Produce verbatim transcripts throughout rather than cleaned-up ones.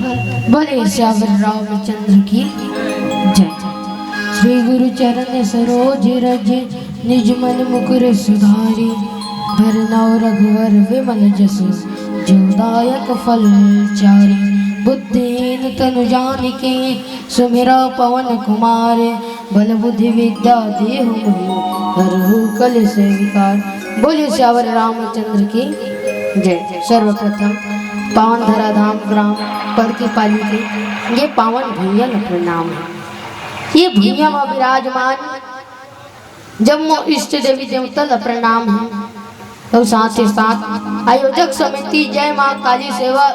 बोले सियावर रामचंद्र की जय। श्री गुरु चरण सरोज रज, निज मन मुकुर सुधारी। बरनउँ रघुवर विमल जसु, जो दायक फल चारि। बुद्धिहीन तनु जानिके, सुमिरउँ पवन कुमार। बल बुद्धि विद्या देहु मोहि, हरहु कलेस विकार। बोले सियावर रामचंद्र की जय। सर्वप्रथम पावन धराधाम ग्राम पड़की पाली के ये पावन भुइयां ल प्रणाम हे। ये भुइयां म विराजमान जम्मो इष्ट देवी देवता ल प्रणाम हे। अउ साथ ही साथ आयोजक समिति जय मां काली सेवा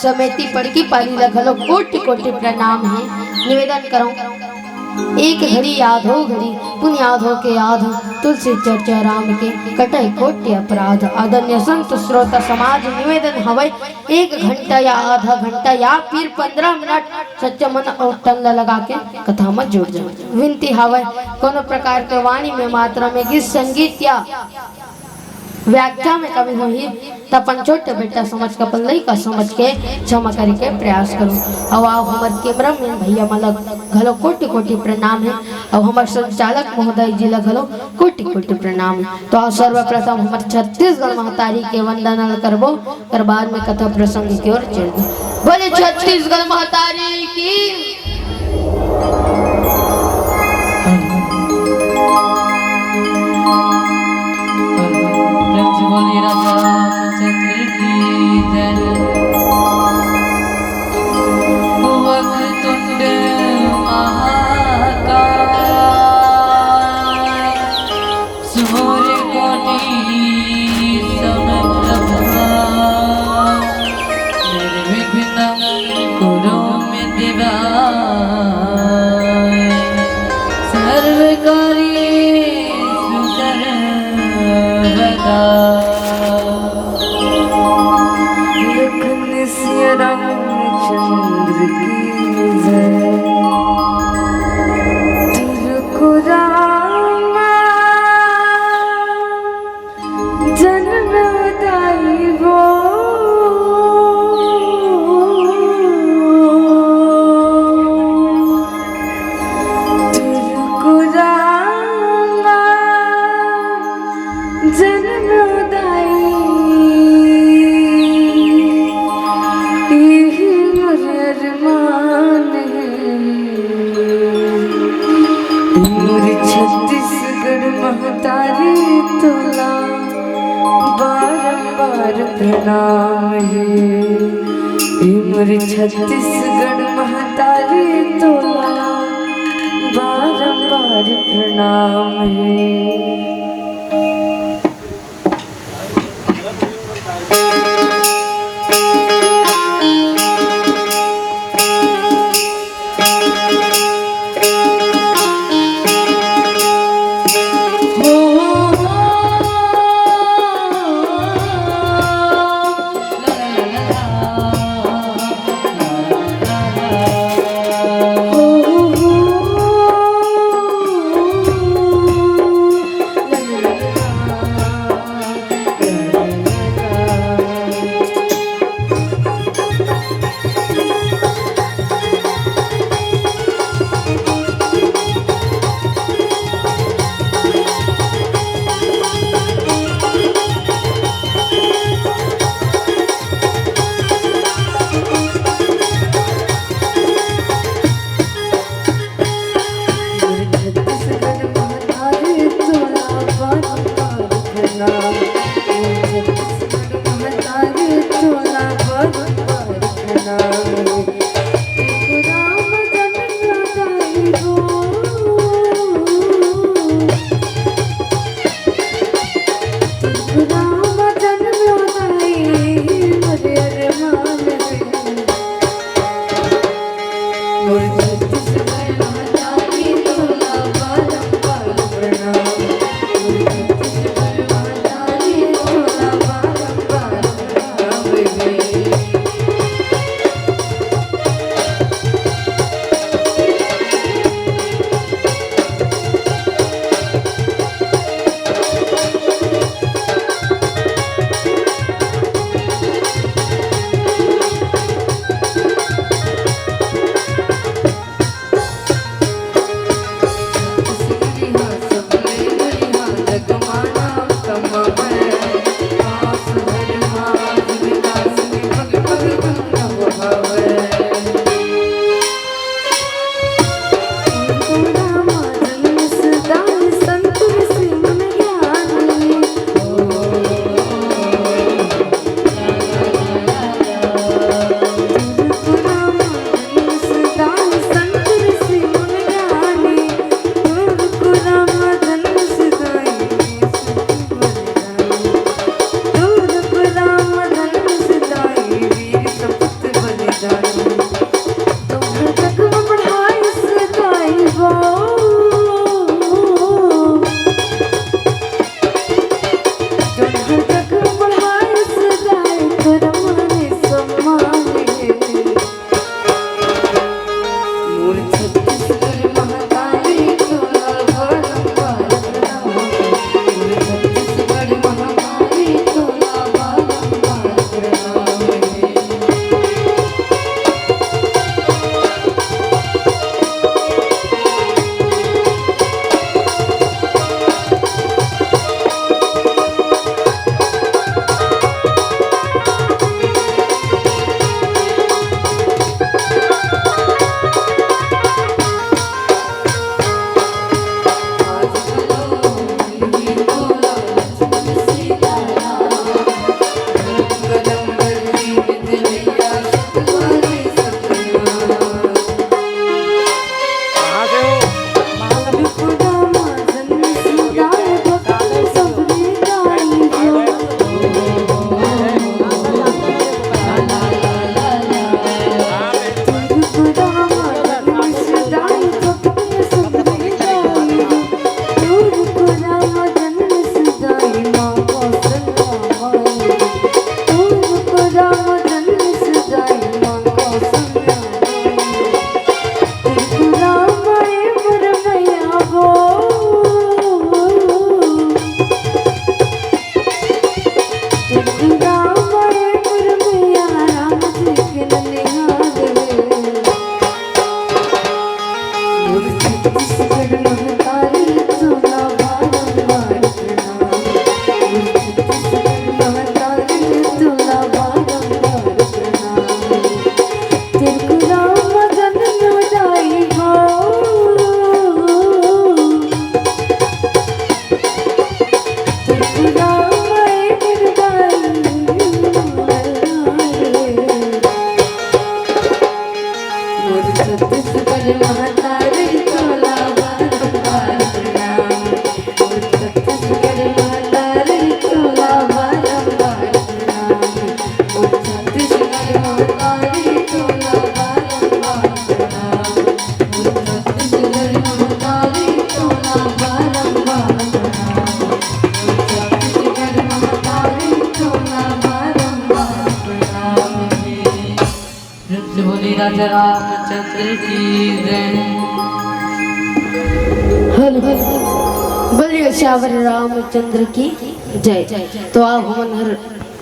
समिति पड़की पाली ल घलो कोटि कोटि प्रणाम हे। निवेदन करंव, एक घड़ी आधो घड़ी पुनि आधो के आध, तुलसी चर्चा राम के कटै कोटि अपराध। आदरणीय संत श्रोता समाज, निवेदन हवय, एक घंटा या आधा घंटा या फिर पंद्रह मिनट सच्चा मन अउ तन ल लगा के कथा म जुड़ जाओ। विनती हवय, कोनो प्रकार के वाणी में, मात्रा में, गीत संगीत या व्याख्या में कमी होही, त अपन छोटे बेटा समझ के, अपन लइका समझ के क्षमा करे के प्रयास करो। अउ आओ, हमर cameraman भैया मन ल घलो कोटि कोटि प्रणाम हे, अउ हमर संचालक महोदय जी ल घलो कोटि कोटि प्रणाम हे। तो आओ, सर्वप्रथम हमर छत्तीसगढ़ महतारी के वंदना ल करबो, ओकर बाद में कथा प्रसंग की ओर चलबो। बोले छत्तीसगढ़ महतारी की। प्रेम से बोलिए राजा रामचंद्र की जय। वक्रतुंड महाकाय, सूर्यकोटि समप्रभा, निर्विघ्नं कुरु मे देवा, सर्वकार्येषु सर्वदा। लखन सिया रामचंद्र की जय। तुझको रामा जन्म दाई वो, तुझको रामा जन्म दाई, यही मोर अरमान हे। मोर छत्तीसगढ़ महतारी तोला बारंबार प्रणाम हे। ए मोर छत्तीसगढ़ महतारी तोला बारंबार प्रणाम हे। प्रेम से बोलिए राजा रामचंद्र की जय। हर हर बोलिए सावर रामचंद्र की जय। तो आप हमन हर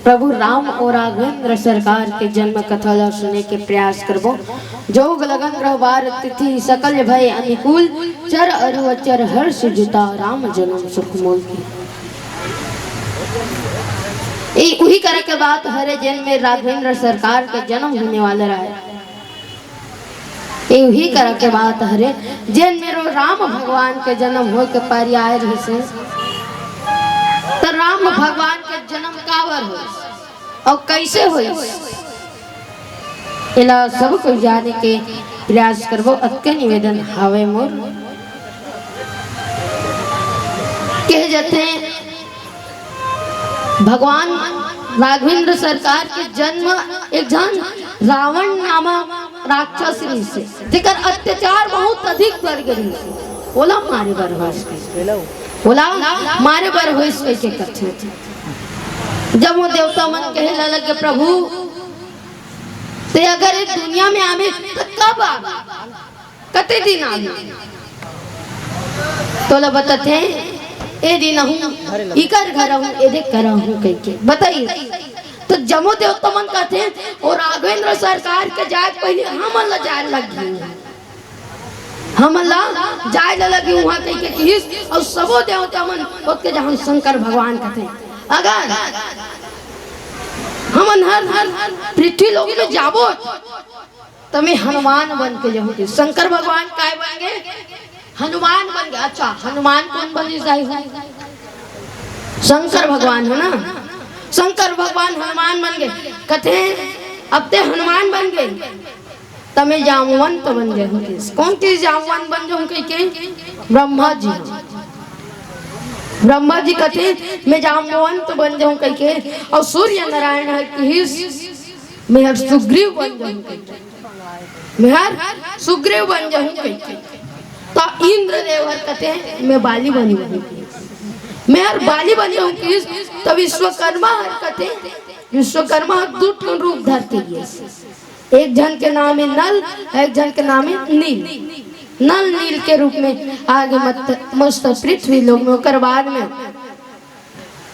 प्रभु राम और राघवेंद्र सरकार के जन्म कथा ला सुने के प्रयास करबो। जोग लगन रहो बार तिथि सकल भय अनुकूल, चर अरु अचर हर्ष जुटा राम जन्म सुख मूल की। ए उही करा के बात हरे, जेन में राघवेंद्र सरकार के जन्म होने वाला रहे। ए उही करा के बात हरे, जेन मेरो राम भगवान के जन्म होय के पारी आय रहिसे। त राम भगवान के जन्म काबर होय? अउ कइसे होइस, एला सब कोई जाने के प्रयास करबो, अतके निवेदन हावय मोर। कहे जाथे, भगवान राघवेंद्र सरकार के जन्म एक झन रावण नामक राक्षस रहिसे, जेकर अत्याचार बहुत अधिक बढ़ गे रहिसे, ओला मारे बर होइस, ओला मारे बर होइस कहिके कथे। जब वो देवता मन कहे ला लगे, "प्रभु, ते अगर ए दुनिया में आबे, त कब आबे? कते दिन आबे?" तोला बतथे, "ए दिन आहूं, इकर घर आहूं, एदे कर आहूं," कहिके बताइस। त जम्मो देवता मन कथे, "ओ राघवेंद्र सरकार के जाय पहिले हमन ला जाय लगही।" हमन ला जाय ला लगही उहाँ कहिके किहिस, अउ सबो देवता मन ओतके जहाँ शंकर भगवान कथे, अगर हमन हर हर पृथ्वी लोक में जाबो, त मैं हनुमान बन के जाहूं। शंकर भगवान काय बन गे? हनुमान बन गे। अच्छा, हनुमान कोन बने जाही? शंकर भगवान हे ना, शंकर भगवान हनुमान बन गे। कथे, "अब ते हनुमान बन गे, त मैं जामवंत बन जाहूं।" कोन के जामवंत बन जाहूं कहिके? ब्रह्मा जी। ब्रह्मा जी कथे, "मैं जामवंत बन जाहूं," कहिके। अउ सूर्य नारायण ह किहिस, "मैं हर सुग्रीव बन जाहूं," कहिके। "मैं हर सुग्रीव बन जाहूं," कहिके। त इंद्रदेव हर कथे, "मैं बाली बन जाहूं," कहिके। "मैं हर बाली बन जाहूं," किहिस। त विश्वकर्मा हर कथे, विश्वकर्मा हर दू ठन रूप धर के गिस। एक झन के नाम हे नल, एक झन के नाम हे नील। नल नील के रूप में आगे मत, मस्त पृथ्वी लोक में। ओकर बाद में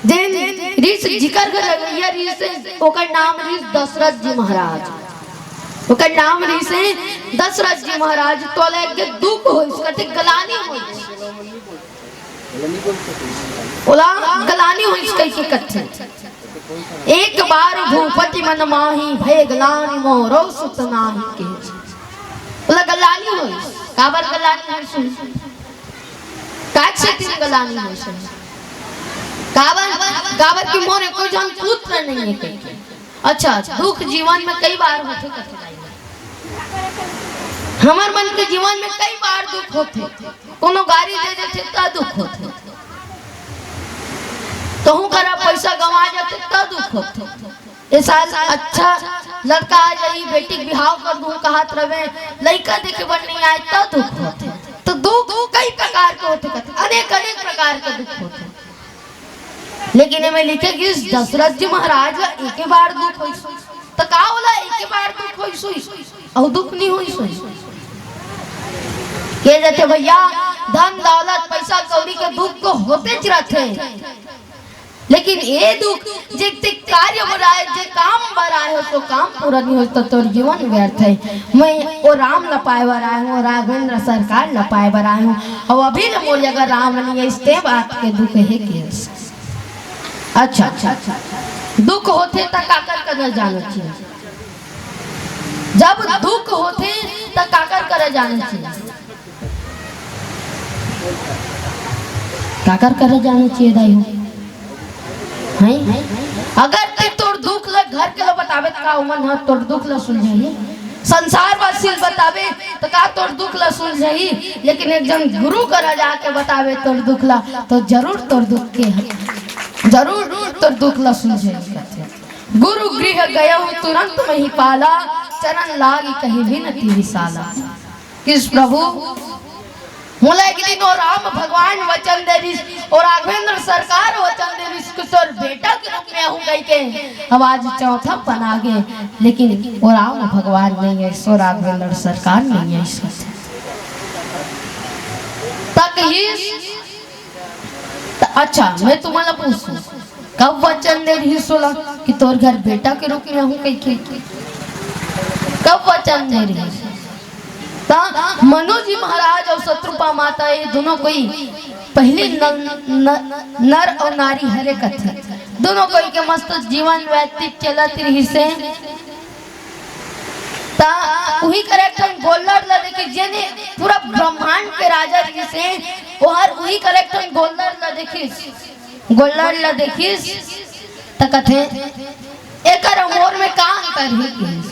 जेन ऋषि, जिकर घर लगइया ऋषि हे, ओकर नाम ऋषि दशरथ जी महाराज। ओकर नाम ऋषि दशरथ जी महाराज। तोला एक दुख होइस, कथे ग्लानि होइस। ओला ग्लानि होइस कहिके कथे। "एक बार भूपति मन माही, भय ग्लानि मोरो सुत नाही" के। ओला ग्लानि होइस। काबर ग्लानि होइस? काहे सेती ग्लानि होइस? काबर, काबर कि मोर एको झन पुत्र नइ हे कहिके। अच्छा, दुख जीवन में कई बार होथे कथे। हमर मन के जीवन में कई बार दुख होथे। कोनो गारी दे देथे त दुख होथे, कहूं करा पइसा गंवा जाथे त दुख होथे। ए साल अच्छा लड़का आ जाही, बेटी के बिहाव कर दूं कहत रवे, लइका देखे बर नइ आय त दुख होथे। त दुख कई प्रकार के होथे कथे, अनेक अनेक प्रकार के दुख होथे। लेकिन एमे लिखे गिस दशरथ जी महाराज ला एके बार दुख होइस। त का ओला एके बार दुख होइस होइस? अउ दुख नइ होइस होइस? के जथे भइया, धन दौलत पइसा कौड़ी के दुख तो होतेच रथे, लेकिन ए दुख, जे ते कार्य बर आए, जे काम बर आए हो, तो काम पूरा नइ होइस, त तोर जीवन व्यर्थ हे। मैं ओ राम ला पाए बर आए हूं, राघवेंद्र सरकार ला पाए बर आए हूं, अउ अभी ले मोर जगह राम नइ आइस, ते बात के दुख हे के? अच्छा, अच्छा, अच्छा, दुख होथे त काकर करा जाना चाहिए? जब दुख होथे त काकर करा जाना चाहिए? काकर करा जाना चाहिए दाई हो? हैं? अगर ते तोर दुख ल घर के ल बताबे त का ओमन ह तोर दुख ल सुलझाही? संसार वासी ल बताबे त का तोर दुख ल सुलझाही? लेकिन एक झन गुरु करा जाके बताबे तोर दुख ल, तो जरूर तोर दुख के, जरूर तोर दुख ल सुलझाही। गुरु गृह गयउ तुरंत महिपाला, चरण लागि कहि बिनती विशाला। किस प्रभु, मोला एक दिन ओ राम भगवान वचन दे रिस, ओ राघवेंद्र सरकार वचन दे रिस कि तोर बेटा के रूप में आहूं कहिके। अब आज चौथा पन आगे, लेकिन ओ राम भगवान नइ आइस, ओ राघवेंद्र सरकार नइ आइस। त कहिस, त अच्छा, मैं तुमन ला पूछूं, कब वचन दे रिहिस ओला कि तोर घर बेटा के रूप में आहूं कहिके? कब वचन दे रिहिस? त मनु जी महाराज अउ शतरूपा माता, ये दूनों कोई पहिली न-, न-, नर अउ नारी हरे कथे। दूनों कोई के मस्त जीवन व्यतीत चलत रिहिस हे। त उही करा एक ठन गोल्लर ल देखिस, जेने पूरा ब्रह्मांड के राजा रिहिस हे, ओहर उही करा एक ठन गोल्लर ल देखिस। गोल्लर ल देखिस त कथे, "एकर अउ मोर में का अंतर हे?" किहिस।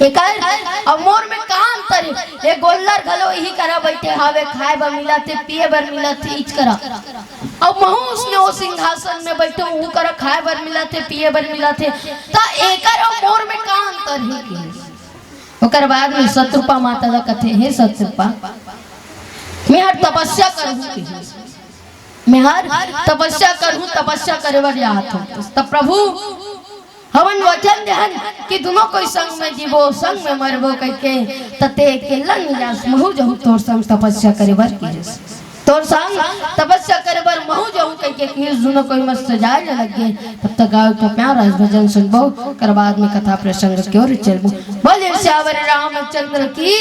"एकर अउ मोर में का अंतर हे? ए गोल्लर घलो इही करा बइठे हावे, खाए बर मिलत हे, पिए बर मिलत हे, इच करा। अउ महूं उसने ओ सिंहासन में बइठे हूं, उहू करा खाए बर मिलत हे, पिए बर मिलत हे, त एकर अउ मोर में का अंतर हे?" किहिस। ओकर बाद में शतरूपा माता ला कथे, "हे शतरूपा, मैं हर तपस्या करहूं," किहिस। "मैं हर तपस्या करहूं, तपस्या करे बर जात हूं।" त प्रभु हवन वचन देहन कि दूनों कोई संग में जीबो, संग में मरबो कहिके, त ते अकेल्ला नइ जास, महूं जाहूं तोर संग तपस्या करे बर किहिस। तोर संग तपस्या करे बर महूं जाहूं कहिके किहिस। दूनों कोई मस्त जाए ल लग गे। तब तक आओ तो प्यारा भजन सुनबो, ओकर बाद में कथा प्रसंग की ओर चलबो। बोले सियावर रामचंद्र की,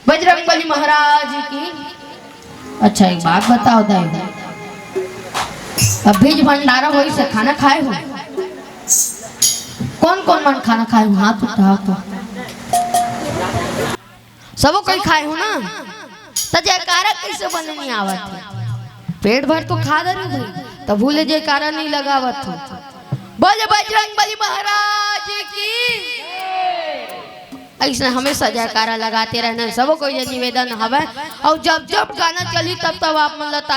बजरंग बली महाराज की। अच्छा, एक बात बताओ दाई, अभी ज भंडारा होइस हे, खाना खाए हो? कौन कौन मन खाना खाए हो, हाथ उठाओ तो। सबो कोई खाए हो ना? त जयकारा कैसे बने नहीं आवत है? पेट भर तो खा दे रहे भाई, तभू ले जयकारा नहीं लगावत हो। बोले बजरंग बली महाराज की। ऐसे हमेशा जयकारा लगाते रहना, सबो कोई ये निवेदन हवे। और जब जब गाना चली, तब तब आप मन ला